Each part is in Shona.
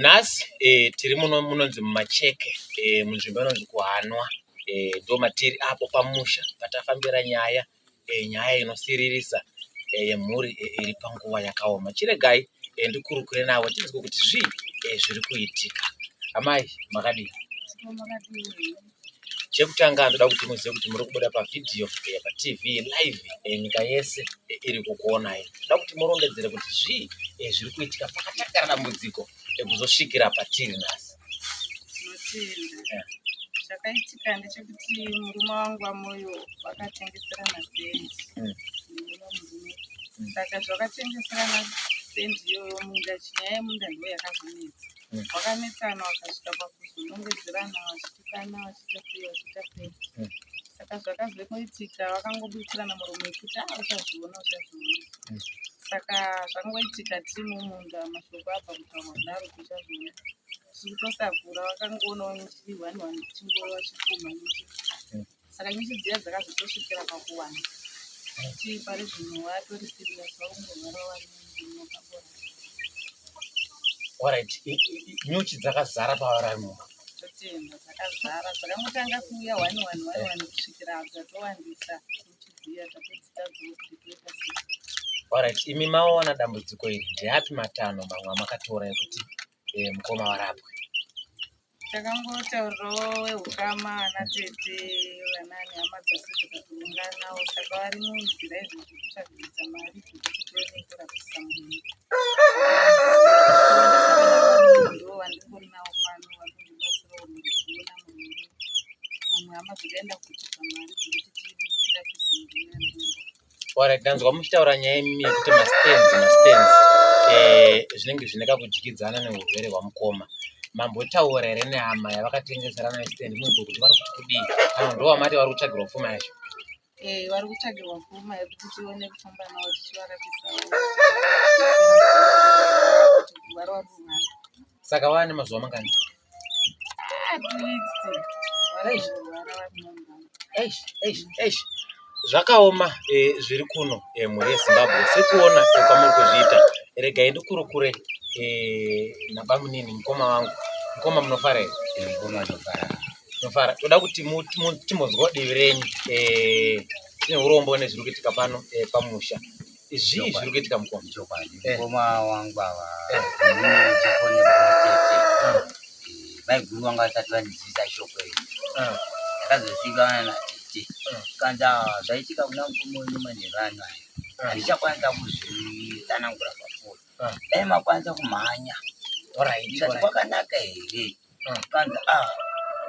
Nhasi e, tiri muno munonzi mumacheke e, munzvimbo inonzi kuhanwa e, ndo matiri apo pamusha patafambira nyaya e, nyaya inosiririsa e, yemhuri e, iri panguva yakaoma. Chiregai e, ndikurukure navo tinzwe kuti zvii e, zviri kuitika. Amai makadii? Chekutanga ndoda kuti muzive kuti muri kubuda pavhidhiyo eh, patv live eh, nyika yese eh, iri kukuonai. Ndoda kuti murondedzere kuti zvii zviri kuitika pakatakara dambudziko kuzosvikira patiri nhasi. Tinotenda. Chakaitika ndechekuti murume wangu waMoyo vakatengeserana stendi neumwe murume. Saka zvakatengeserana stendi iyoyo munda, nyaya yemunda ndiyo yakazonetsa. Vakanetsana vakasvika pakuzonongedzerana vachitukana vachiita sei vachiita sei. Saka zvakazoitika vakangobudirana muromo yekuti ah uchazviona uchazviona. Saka zvakangoitika tiri mumunda mashoko abva kutaurwa kudaro kuti uchazviona. Tiri kutosakura vakangoonawo nyuchi one one dzichingova vachipumha nyuchi. Saka nyuchi dziya dzakazotosvikira pakuwanda. Kuti pari zvino vatori serious vakungorwara vari mumba vakangorara. Alright, nyuchi dzakazara pavari mumba. Totenda dzakazara dzakangotanga kuuya one one one one kusvikira dzatowandisa nyuchi dziya tatodzitadzawo kuti toita sei. Alright, imi maona dambudziko iri, ndeapi matanho mamwe amakatora ekuti eh, mukoma varapwe? Takangotaurirawo vehukama ana tete vanani hama dzose dzikatounganawo saka vari munzira izvozvi kutsvagidza mari dzekuti tione kurapisa murume. Ndo vandingori navo pano vari kundibatsirawo mhuri kuona murume. Vamwe hama dzakaenda kutsvaga mari dzekuti tirapise murume andingo. Alright, ndanzwa muchitaura nyaya imimi yekuti mastands mastands eh, zvinenge zvine kakudyidzana neurwere hwamukoma. Mambotaura here nehama yavakatengeserana stand munzwe kuti vari kuti kudii kana ndo wamati vari kutsvagirwa pfuma yacho? Eh, vari kutsvagirwa pfuma yekuti tione kufamba navo tichivarapisawo kuti vari vari kurwara. Saka vava nemazuva mangani? Ah, 2 weeks. Vari kurwara vari mumba. Eish, eish, eish. Zvakaoma eh, zviri kuno eh, mhuri yeZimbabwe sekuona eh, kwamuri kuzviita. Regai ndikurukure eh, nabamunini mukoma wangu. Mukoma munofara here? Eh, mukoma ndofara. Munofara. Toda kuti timbonzwa divi renyu eh, tine urombo nezviri kuitika pano eh, pamusha. Zvii zviri kuitika mukoma? Chokwadi Eh. mukoma wangu ava Eh. inini ndichifonera tete. Ah, Maiguru vanga vasati vandizivisa shoko iri. ah, Ndakazozivana natete. Ah. Kanzi "Ah, zvaitika kuna mukoma wenyu manheru ano aya. Ah. Handichakwanisa kuzvitsanangura pafoni. Ah. Dai makwanisa kumhanya. Alright, Ndikati alright. kwakanaka here? Ah. Kanzi ah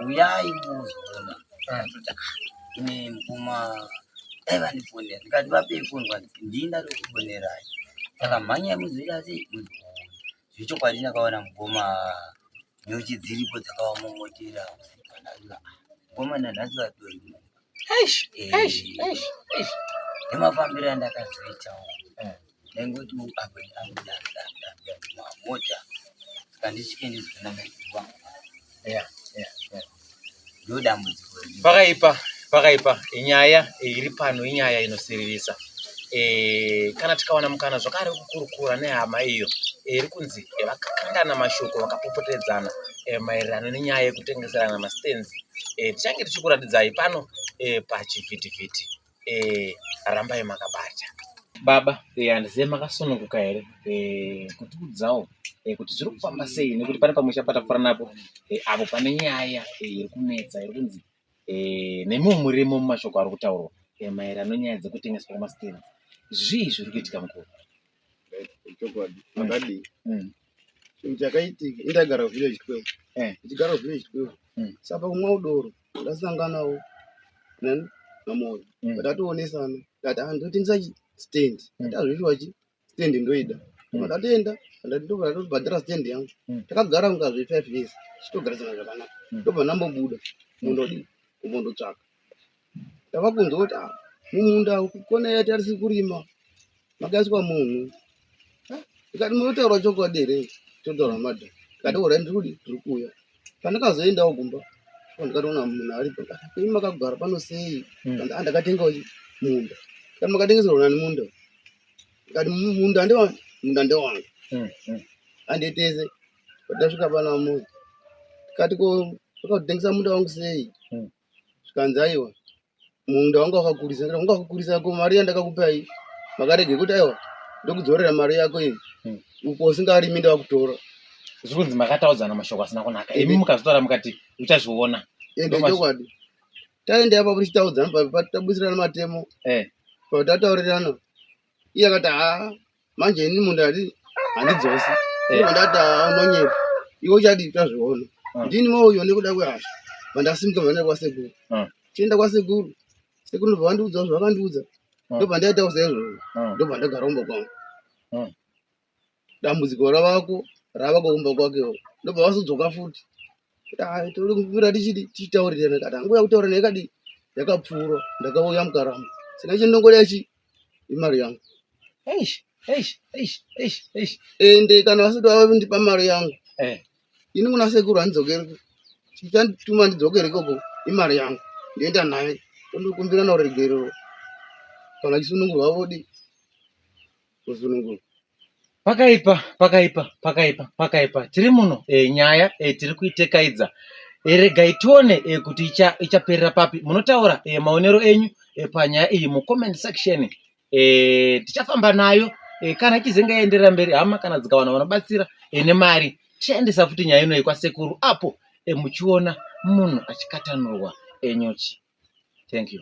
uyai muzoona. Ah. Ndakatoti ah ini mukoma dai vandifonera. Ndikati vapei foni kwati ndini ndatokufonerai. Saka mhanyai muzoita sei muzoona. Zvechokwadi ndakaona mukoma nyuchi dziripo dzakavamomotera. Mukoma nanhasi vatori mumba. Eish, Eh. eish, eish, eish. Nemafambiro andakazoitawo. Eh. Ndaingoti apo mota saka ndisvike ndizoona maiguru vangu. Yeah. Ndo dambudziko riri. Pakaipa, pakaipa. Nyaya iri pano inyaya inosiririsa. E, kana tikawana mukana zvakare wekukurukura nehama iyo iri kunzi vakakandana mashoko vakapopotedzana e, maererano nenyaya yekutengeserana mastands e, tichange tichikuratidzai pano e, pachivhitivhiti e, rambai makabata. Baba, handizive makasununguka here e, kutiudzawo e, kuti zviri kufamba sei nekuti pane pamusha patapfuura napo e, apo pane nyaya e, iri kunetsa iri kunzi e, nemiwo murimo mumashoko ari kutaurwa e, maererano nenyaya dzekutengeswa kwemastands. Zvii zviri kuitika mukuru? Chokwadi makadii? Mm. Chinhu chakaitika indagara village 12. Eh. Ndichigara village 12. Saka kumwa udoro ndasanganawo nani naMoyo. Tationesana ndati ah ndotengesa chi stand. Ndazvishuwa chi stand ndoida. Ndatoenda ndati ndobva ndatobhadhara stand yangu. Takagara kunga zve 5 years tichitogarisana zvakanaka. Ndobva ndambobuda munda odii kumbondotsvaka. Ndava kunzwa kuti ah mumunda uku kona yatarisi kurima makaiswa munhu. Ndikati munotaura chokwadi here? Totaura madha. Ndikati ora ndiri kudii ndiri kuuya. Pandakazoendawo kumba ndikatoona munhu aripo. Ndikati imi makagara pano sei? Mm. Ah ndakatengawo chi munda. Ndikati makatengeserwa nani munda? Ndikati munda ndewangu. Munda ndewangu. Handitese. Patasvika pana Moyo tikati ko wakatengesa munda wangu sei? Zvikanzi aiwa munda wanga wakakurisa. Ndikati wanga wakakurisa ko mari yandakakupai makarege kuti aiwa ndokudzorera mari yako iyi uko usingarimi ndakutora. Zviri kunzi makataudzana mashoko asina kunaka. Imi mukazotaura mukati uchazviona. Ende chokwadi. Taenda ipapo tichitaudzana pa tabisirana matemo. Patataurirana iye akati haa manje ini munda ati handidzosi. Ndobva ndati haa unonyepa. Iwe uchadii uchazviona. Ndini moyo nekuda kwehasha. Vandasimuka vandaenda kwasekuru. Chienda kwasekuru. Sekuru ndobva vandiudza zvavakandiudza. Ndobva ndaitawo saizvozvo. Ndobva ndagara kumba kwangu. Dambudziko ravako ravako kumba kwakewo. Ndobva vazodzoka futi. Kuti ah, tiri kupira tichidi tichitaurirana kati anguya kutaura naye kadi yakapfuura ndakauya mukaramba. Saka chendongoda chi imari yangu. Eish, eish, eish, eish, eish. Ende kana vasati vandipa mari yangu. Ini kuna sekuru handidzokeri. Chichandituma ndidzokere ikoko imari yangu. Ndoenda naye. Tondokumbira ruregerero. Kana chisunungurwa vodi. Kusunungurwa. Pakaipa, pakaipa, pakaipa, pakaipa. Tiri muno nyaya tiri kuitekaidza. Regai tione kuti ichaperera papi. Munotaura maonero enyu panyaya iyi mucomment section. Tichafamba nayo kana ichizenga yaenderera mberi hama kana dzikawana vanobatsira nemari tichaendesa futi nyaya inoyi kwasekuru apo muchiona munhu achikatanurwa nyuchi. Thank you.